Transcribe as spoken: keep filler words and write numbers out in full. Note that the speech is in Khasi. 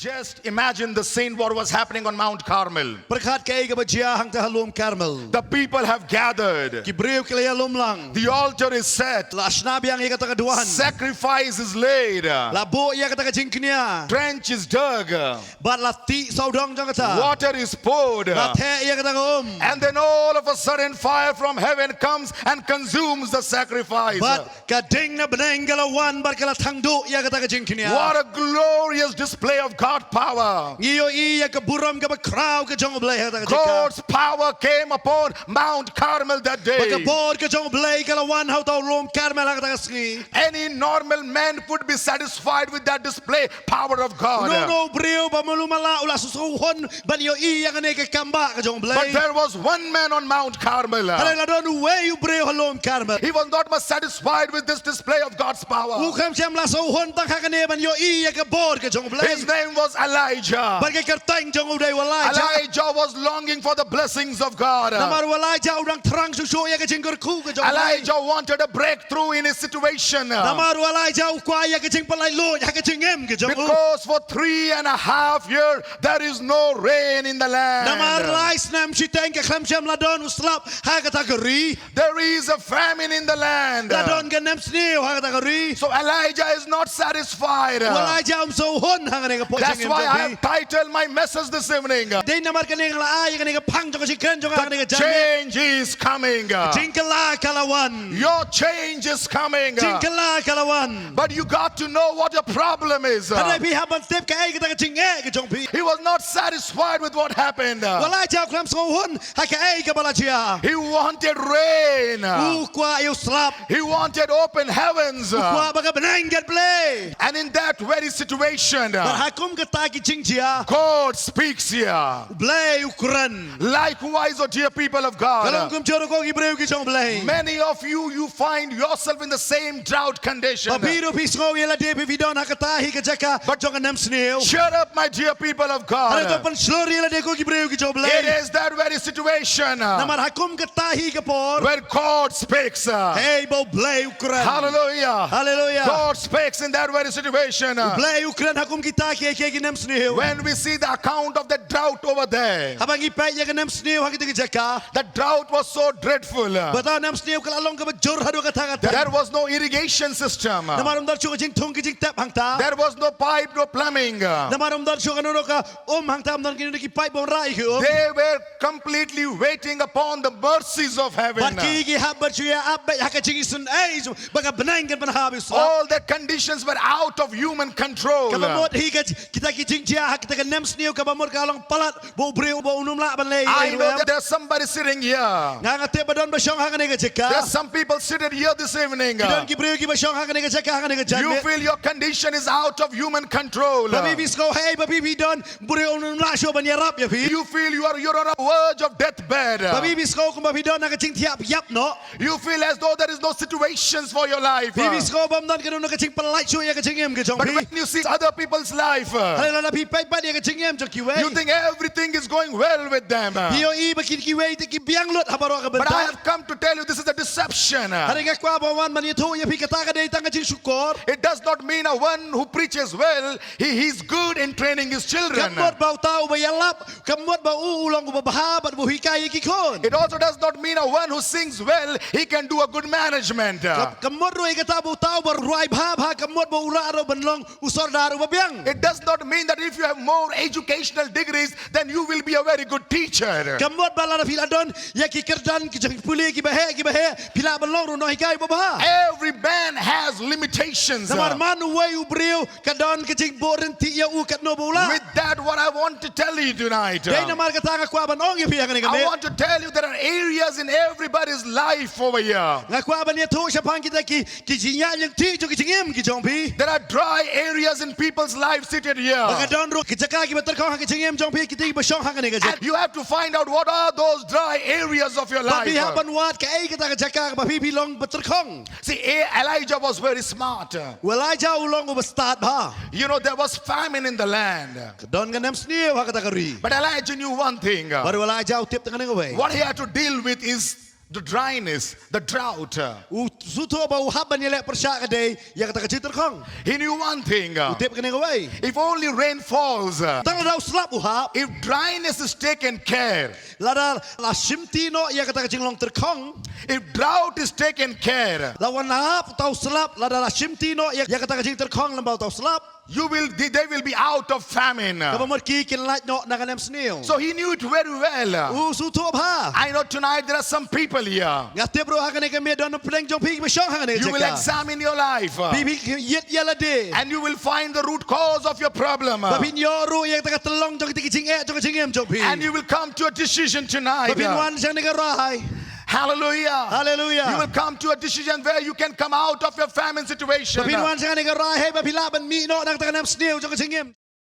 Just imagine the scene, what was happening on Mount Carmel. Pyrkhat kaei kaba jia hangta ha lum Carmel. The people have gathered. Ki briew ki la ïalum lang. The altar is set. La shna biang ïa kata ka duwan. Sacrifice is laid. La buh ïa kata ka jingkñia. Trench is dug. Bad la tih sawdong jong kata. Water is poured. La theh ïa kata ka um. And then all of a sudden, fire from heaven comes and consumes the sacrifice. Bad ka ding na bneng ka la wan bad ka la thang duh ïa kata ka jingkñia. What a glorious display of God power. Ngi ïohi ïa ka burom kaba khraw ka jong U Blei ha kata ka jaka. God's power came upon Mount Carmel that day. Bad ka bor ka jong U Blei ka la wan ha uta u lum Carmel ha kata ka sngi. Any normal man would be satisfied with that display power of God. Uno uno u briew ba malu mala u la sngewhun ban ïohi ïa kane ka kam ba ka jong U Blei. But there was one man on Mount Carmel. Hynrei la don uwei u briew ha lum Carmel. He was not much satisfied with this display of God's power. U khlem shym la sngewhun tang ha kane ban ïohi ïa ka bor ka jong U Blei. His name was Elijah. Bad ka kyrteng jong u dei u Elijah. Elijah was longing for the blessings of God. Namar u Elijah u dang thrang shuh shuh ïa ka jingkyrkhu ka jong U Blei. Elijah wanted a breakthrough in his situation. Namar u Elijah u kwah ïa ka jingpynlait luid ha ka jingim ka jong u. Because for three and a half years, there is no rain in the land. Namar lai snem shiteng ka khlem shym la don u slap ha kata ka ri. There is a famine in the land. La don ka nemsniew ha kata ka ri. So Elijah is not satisfied. U Elijah um sngewhun ha kane ka por jong u. That's why I have titled my message this evening. Dei namar kane nga la ai ïa kane ka phang jong ka jingkren jong nga ha kane ka janmiet. The change is coming. Jingkylla ka la wan. Your change is coming. Jingkylla ka la wan. But you got to know what your problem is. Hynrei phi hap ban tip kaei kata ka jingeh ka jong phi. He was not satisfied with what happened. U Elijah u khlem sngewhun ha kaei kaba la jia. He wanted rain. U kwah ïa u slap. He wanted open heavens. U kwah ba ka bneng kan plie. And in that very situation, bad ha kum kata ki jingjia, God speaks here. U Blei u kren. Likewise, O dear people of God, ka long kumjuh ruh ko ki briew ki jong U Blei. Many of you, you find yourself in the same drought condition. Ba phi ruh phi sngew ïa lade phi, phi don ha kata hi ka jaka jong ka nemsniew. Cheer up, my dear people of God. Hynrei to pynshlur ïa lade ko ki briew ki jong U Blei. It is that very situation, uh, namar ha kum kata hi ka por, where God speaks, uh, hei ba U Blei u kren. Hallelujah. Hallelujah. God speaks in that very situation, uh, U Blei u kren ha kum kita ki, ki, ki nemsniew. When we see the account of the drought over there, haba ngi peit ïa ka nemsniew ha kita ki jaka, the drought was so dreadful, uh, ba kata nemsniew ka la long kaba jur haduh katta katta. There was no irrigation system, uh, namar ym don shuh ka jingthung ka jingtep hangta. There was no pipe, no plumbing, uh, namar ym don shuh kano kano ka um hangta, ym don kino kino ki paip ban rah ïa ki um. They were completely waiting upon the mercies of heaven. Bad ki, ki hap ban shu ïa ap beit ha ka jingisynei jong, ba ka bneng kan pynhap ïa u slap. All the conditions were out of human control. Kaba mut hi ka, kita ki jingjia ha kita ka nemsniew kaba mut ka long palat ba u briew ba un ym lah ban leh ei ei ruh em. I know that there's somebody sitting here. Nga, nga tip ba don ba shong ha kane ka jaka. There's some people seated here this evening. Ki don ki briew kiba shong ha kane ka jaka ha kane ka janmiet. You feel your condition is out of human control. Ba phi phi sngew hei ba phi phi don briew un ym lah shuh ban ïarap ïa phi. You feel you are, you're on a verge of deathbed. Ba phi phi sngew kumba phi don ha ka jingthiah ïap noh. You feel as though there is no situations for your life. Phi phi sngew ba ym don kano kano ka jingpynlait shuh ïa ka jingim ka jong phi. But when you see other people's life, hynrei lada phi peit pat ïa ka jingim jong kiwei, you think everything is going well with them. Phi ïohi ba ki, kiwei te ki biang lut ha baroh ka bynta. But I have come to tell you, this is a deception. Hynrei nga kwah ban wan ban ïathuh ïa phi kata ka dei tang ka jingshukor. It does not mean a one who preaches well, he, he's good in training his children. Kam mut ba uta uba ïalap, kam mut ba u u long uba bha bad uba hikai ïa ki khun. It also does not mean a one who sings well, he can do a good management. Kam, kam mut ruh ïa kata ba uta uba rwai bha bha, kam mut ba u lah ruh ban long u sordar uba biang. It does not mean that if you have more educational degrees, then you will be a very good teacher. Kam mut ba lada phi la don ïa ki kyrdan ki jingpule kiba heh kiba heh, phi lah ban long ruh u nonghikai uba bha. Every man has limitations. Namar man uwei u briew ka don ka jingbuh ryntih ïa u katno ba u lah. With that, what I want to tell you tonight, dei namar kata nga kwah ban ong ïa phi ha kane ka miet. I want to tell you there are areas in everybody's life over here. Nga kwah ban ïathuh shaphang kita ki, ki jingïaid lynti jong ki jingim ki jong phi. There are dry areas in people's lives seated here. Ba ka don ruh ki jaka kiba tyrkhong ha ki jingim jong phi, kita kiba shong ha kane ka jaka. And you have to find out what are those dry areas of your life. Ba phi hap ban wad kaei kata ka jaka kaba phi phi long ba tyrkhong. See, E-, Elijah was very smart. U Elijah u long uba stad bha. You know, there was famine in the land. Ka don ka nemsniew ha kata ka ri. But Elijah knew one thing. Bad u Elijah u tip tang kane kawei. What he had to deal with is The dryness, the drought. U sngewthuh ba u hap ban ïaleh pyrshah ka dei ïa kata ka jingtyrkhong. He knew one thing. U tip kane kawei. If only rain falls, Tang lada u slap u hap. If dryness is taken care, Lada la shimti noh ïa kata ka jinglong tyrkhong. If drought is taken care, La wan hap uta u slap, lada la shimti noh ïa, ïa kata ka jingtyrkhong lyngba uta u slap. you will, they will be out of famine. Kaba mut ki kin lait noh na ka nemsniew. So he knew it very well. U sngewthuh bha. I know tonight there are some people here. Nga tip ruh ha kane ka miet don pdeng jong phi ba shong ha kane ka jaka. You will examine your life. Phi, phi ïit ïa lade. And you will find the root cause of your problem. Ba phin ïoh ruh ïa kata ka tyllong jong kata ka jingeh jong ka jingim jong phi. And you will come to a decision Ba tonight. phin wan sha kane ka rai. Hallelujah. Hallelujah. You will come to a decision where you can come out of your famine situation. Ba phin wan sha kane ka rai hei ba phi lah ban mih noh na kata ka nemsniew jong ka jingim.